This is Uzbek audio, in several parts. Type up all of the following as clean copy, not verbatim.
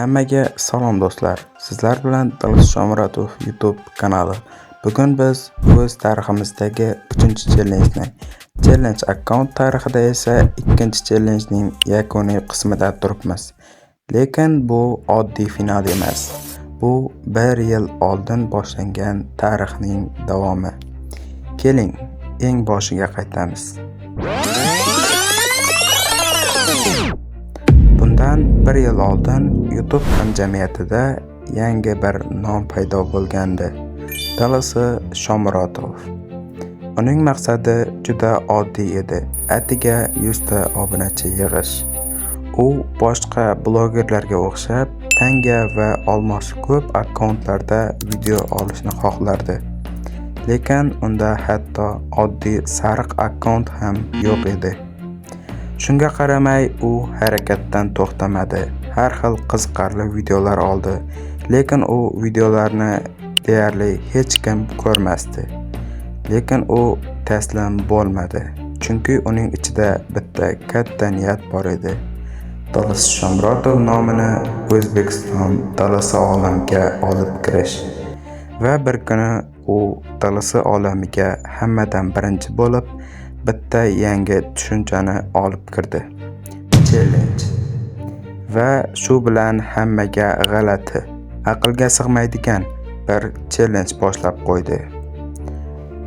Hammaga salom do'stlar. Sizlar bilan Dilshod Shomurodov YouTube kanali. Bugun biz o'z tariximizdagi 3-challenjni, challenge akkaunt tarixida esa 2-challengening yakuniy qismida turibmiz. Lekin bu oddiy final emas. Bu 1 yil oldin boshlangan tarixning davomi. Keling, eng boshiga qaytamiz. Bundan 1 yil oldin YouTube hamjamiyatida yangi bir nom paydo bo'lgandi. DLS Shomurodov. Uning maqsadi juda oddiy edi: atiga 100 ta obunachi yig'ish. U boshqa blogerlarga o'xshab tanga va olmos ko'p akkauntlarda video olishni xohlardi. Lekin unda hatto oddiy sariq akkaunt ham yo'q edi. Shunga qaramay u harakatdan to'xtamadi. Har xil qiziqarli videolar oldi, lekin u videolarni deyarli hech kim ko'rmasdi. Lekin u taslim bo'lmadi, chunki uning ichida bitta katta niyat bor edi. DLS Shomurodov nomini O'zbekiston DLS olamiga olib kirish. Va bir kuni u DLS olamiga hammadan birinchi bo'lib bitta yangi tushunchani olib kirdi. Challenge. Va shu bilan hammaga g'alati, aqlga sig'maydigan bir challenge boshlab qo'ydi.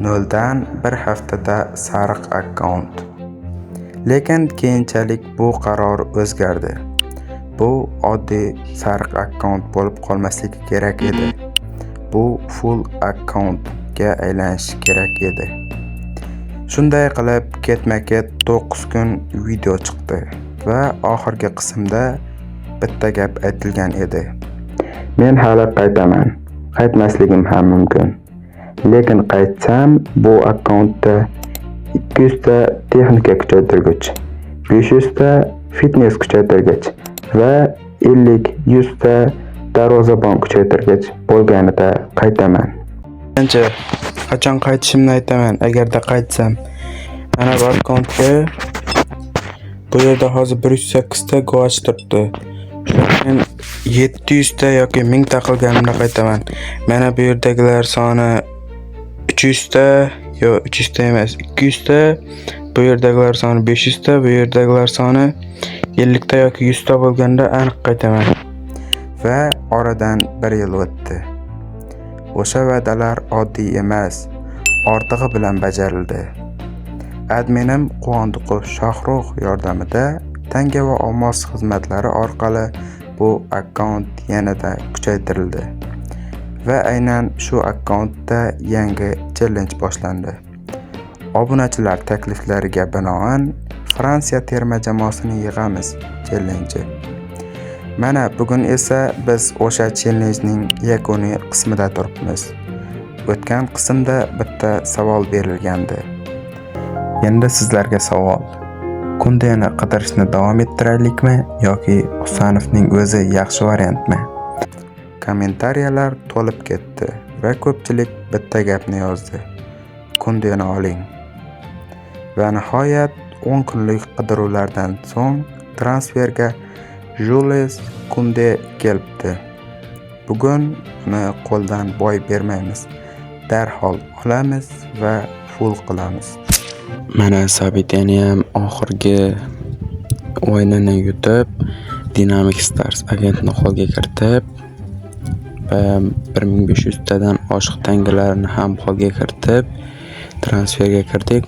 0 dan 1 haftada sariq akkaunt. Lekin keyinchalik bu qaror o'zgardi. Bu oddiy sariq akkaunt bo'lib qolmasligi kerak edi. Bu full akkauntga aylanishi kerak edi. Shunday qilib ketma-ket 9 kun video chiqdi va oxirgi qismda bitta gap aytilgan edi. Men hali qaytaman. Qaytmasligim ham mumkin. Lekin qaytsam, bu akkauntda 200 ta texnika kuchaytirgich, 500 ta fitness kuchaytirgich va 50-100 ta darvozabon kuchaytirgich bo'lganida qaytaman. Birinchi, qachon qaytishimni aytaman, agarda qaytsam. Mana bu akkauntga bu yerda hozir 108 ta go'ach turibdi. Men 700 ta yoki 1000 ta qilganimda qaytaman. Mana bu yerdagilar soni 300 ta, yo 300 ta emas, 200 ta. Bu yerdagilar soni 500 ta, bu yerdagilar soni 50 ta yoki 100 ta bo'lganda aniq qaytaman. Va oradan 1 yil o'tdi. O'sha va'dalar oddiy emas, ortig'i bilan bajarildi. Adminim Quvondiqov Shohrux yordamida tanga va olmos xizmatlari orqali bu akkaunt yanada kuchaytirildi. Va aynan shu akkauntda yangi challenge boshlandi. Obunachilar takliflariga binoan Fransiya terma jamoasini yig'amiz challenji. Mana bugun esa biz o'sha challengening yakuniy qismida turibmiz. O'tgan qismda bitta savol berilgandi. Endi sizlarga savol. Kundeni qidirishni davom ettiraylikmi yoki Husanovning o'zi yaxshi variantmi? Kommentariyalar to'lib ketdi va ko'pchilik bitta gapni yozdi. Kundeni oling. Va nihoyat 10 kunlik qidiruvlardan so'ng transferga Jules Kunde kelibdi. Bugun uni qo'ldan boy bermaymiz. Darhol olamiz va full qilamiz. Mana Sabitani ham oxirgi o'yinini yutib, Dynamic Stars agentni qo'lga kiritib va 1500 tadan oshiq tangalarni ham qo'lga kiritib, transferga kirdik.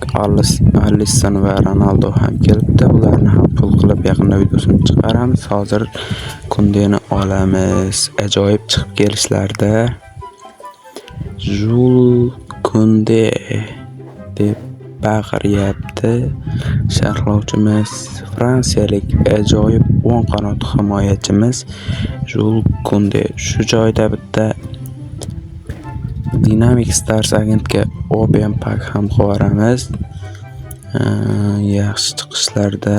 Alisson va Ronaldo ham kelibdi. Ularni ham pul qilib yaqinda videosini chiqaramiz. Hozir Kundeni olamiz. Ajoyib chiqib kelishlarda Jules Kunde deb baqiryapti sharhlovchimiz. Fransiyalik ajoyib o'ng qanot himoyachimiz Jules Kunde. Shu joyda bitta Dynamic Stars agentga Open Pack ham qo'yamiz. Yaxshi chiqishlarda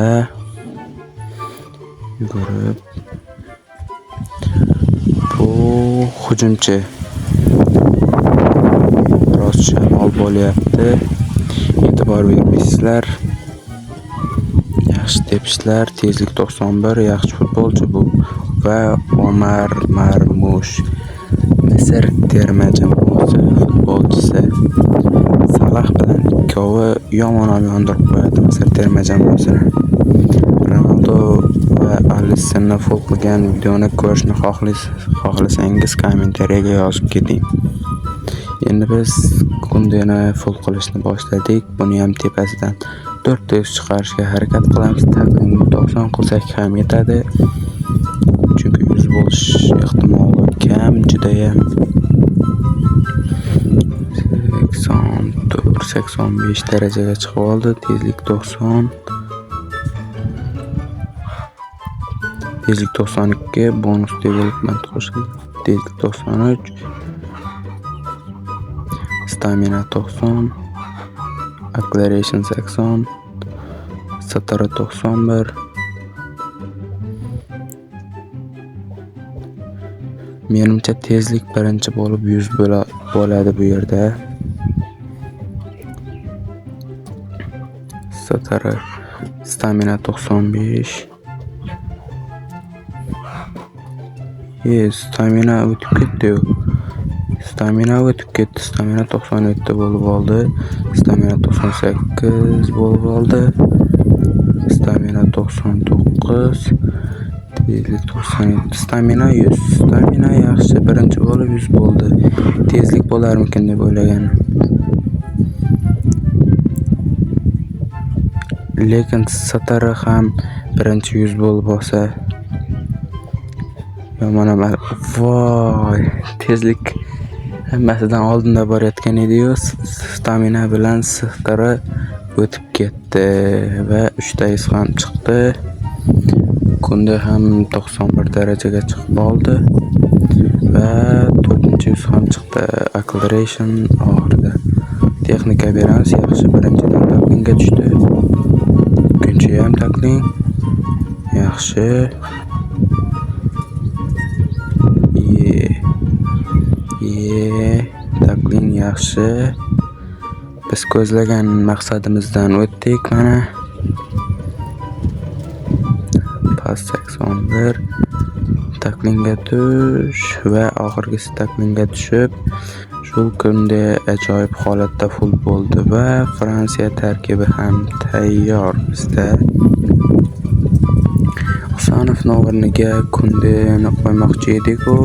yugurib bu hujumchi biroz shamol bo'lyapti. E'tibor bermaysizlar. Yaxshi tepishlar, tezlik 91, yaxshi futbolchi bu. va Omar Marmush, Misr terma jamoasi futbolchisi. Salah bilan ikkovi yomon yondirib qo'yadi Misr terma jamoasini. Ronaldo va Alissonni full qilgan videoni ko'rishni xohlasangiz kommentariyaga yozib keting. Endi biz Kundeni full qilishni boshladik. Buni ham tepasidan 4 ta yuz chiqarishga harakat qilamiz. Taklingni 90 qilsak ham yetadi. Chunki 100 bo'lish ehtimoli kam, judayam. 84, 85 darajaga chiqib oldi. Tezlik 90. Tezlik 92, bonus development qo'shildi. Tezlik 93. Stamina 90, acceleration 80, STR 91. Menimcha tezlik birinchi bo'lib 100 bo'ladi bu yerda. STR stamina 95. Stamina o'tib ketdi-yu. Stamina o'tib ketdi. Stamina 97 bo'lib oldi. Stamina 98 bo'lib oldi. Stamina 99. Tezlik 97. Stamina 100. Stamina yaxshi, birinchi bo'lib 100 bo'ldi. Tezlik bo'larmikin deb o'ylaganim. Lekin STR ham birinchi 100 bo'lib olsa yomon emas. Voy, tezlik hammasidan oldinda borayotgan edi-yu, stamina bilan STR o'tib ketdi va 3 ta yuz ham chiqdi. Kunde ham 91 darajaga chiqib oldi va 4-yuz ham chiqdi. Acceleration oxirida texnika beramiz. Yaxshi, birinchidan taklingga tushdi. Ikkinchi ham takling. Yaxshi. Takling yaxshi. Biz ko'zlagan maqsadimizdan o'tdik mana. Pas 81. Taklingga tush va oxirgisi taklingga tushib, shu kunda ajoyib holatda full bo'ldi va Fransiya tarkibi ham tayyor bizda. Husanovni o'rniga Kundeni qo'ymoqchi edik-u,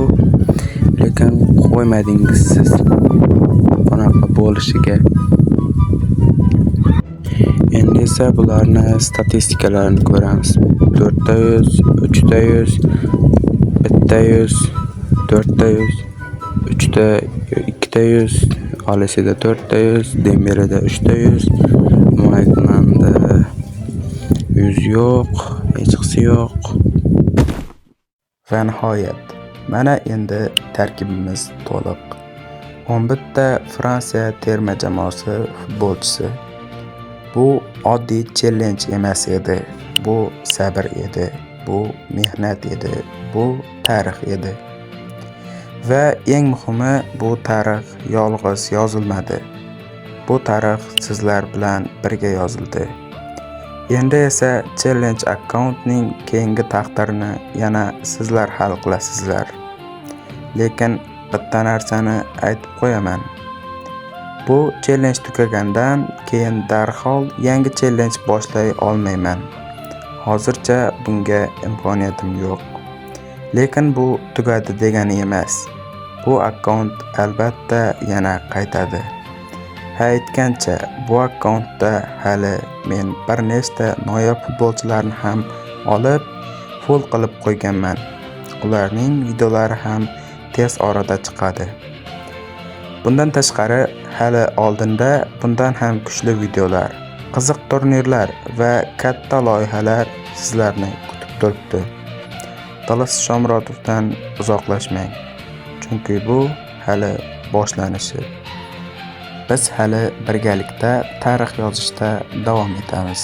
lekin qo'ymadingiz siz bunaqa bo'lishiga. Endi esa bularni statistikalarini ko'ramiz. 4 ta yuz, 3 ta yuz, 1 ta yuz, 4 ta yuz, 3 ta, 2 ta yuz, Alisida 4 ta yuz, Dembeleda 3 ta yuz, Magnanda 100 yo'q, hechqisi yo'q. Va nihoyat, mana endi tarkibimiz to'liq. 11 ta Fransiya terma jamoasi futbolchisi. Bu oddiy challenge emas edi. Bu sabr edi, bu mehnat edi, bu tarix edi. Va eng muhimi, bu tarix yolg'iz yozilmadi. Bu tarix sizlar bilan birga yozildi. Endi esa challenge akkauntning keyingi taqdirini yana sizlar hal qilasizlar. Lekin bitta narsani aytib qo'yaman. Bu challenge tugagandan keyin darhol yangi challenge boshlay olmayman. Hozircha bunga imkoniyatim yo'q. Lekin bu tugadi degani emas. Bu akkaunt albatta yana qaytadi. Ha, aytgancha, bu akkauntda hali men bir nechta noyob futbolchilarni ham olib, full qilib qo'yganman. Ularning videolari ham tez orada chiqadi. Bundan tashqari, hali oldinda bundan ham kuchli videolar, qiziq turnirlar va katta loyihalar sizlarni kutib turibdi. Talas Shomurodovdan uzoqlashmang, chunki bu hali boshlanishi. Biz hali birgalikda tarix yozishda davom etamiz.